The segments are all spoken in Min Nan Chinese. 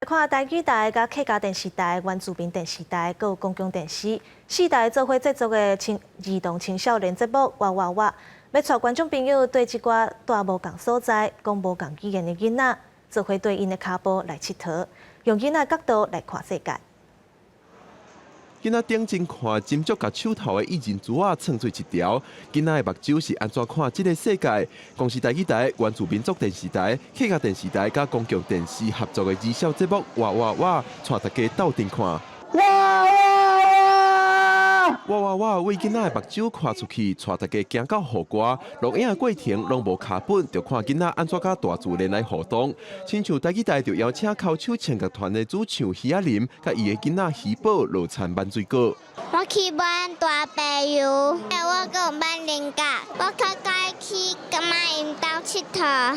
看台語台、佮客家電視台、原住民電視台、閣有公共電視四台做伙製作的青兒童青少年節目《哇哇哇》，欲帶觀眾朋友對這寡蹛無仝所在、講無仝語言的囡仔，做伙綴𪜶的跤步來𨑨迌，用囡仔角度來看世界。囡仔定睛看，斟酌共手頭的薏仁珠仔創做一條。囡仔的目睭是按怎看這个世界？公視台語台、原住民族電視台、客家電視台佮公共電視合作的兒少節目《哇哇哇》，帶大家鬥陣看。哇哇哇！哇哇哇！為囡仔的目睭看出去，帶大家行到戶外，錄影的過程攏無卡本，就看囡仔按怎佮大自然來互動。親像台語台就邀請剾手清樂團的主唱許亞林，佮伊的囡仔許寶落田挽水果。我去挽大白油，我閣有挽菱角，我較佮意去佮媽𪜶兜𨑨迌。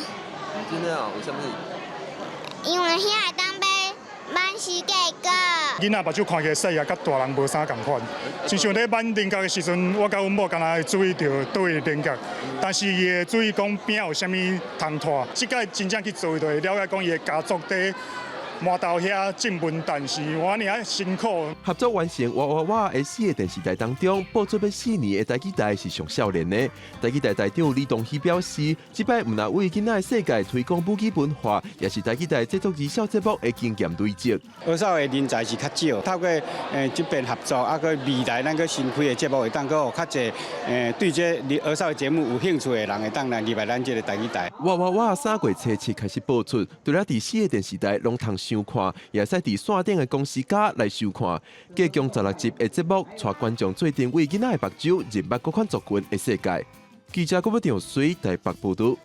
真的哦？為啥物？因為遐會當買滿世界果。囡仔目睭看起來世界佮大人無啥仝款，親像咧挽菱角的時陣，我佮阮某敢若會注意著佗位菱角，但是伊會注意講邊仔有啥物通拖。這擺真正去做，就會了解講伊的家族佇饃頭遐種文旦是偌爾仔辛苦。合作完成哇哇哇的四个電視台當中，播出欲四年的台語台是上少年的。台語台台長李東熙表示，這擺毋但為囡仔的世界推廣母語文化，也是台語台製作兒少節目的經驗累積。兒少的人才是較少，透過這邊合作，啊，閣未來咱閣新開的節目會當閣予較濟對這兒少的節目有興趣的人會當來入來咱這个台語台。哇哇哇！3月初7開始播出，除了佇四个電視台攏通收看，也會使佇線頂的公視+來收看。計共16集的節目，帶觀眾做陣為囡仔的目睭，認捌各款族群的世界。記者郭不長水台北報導。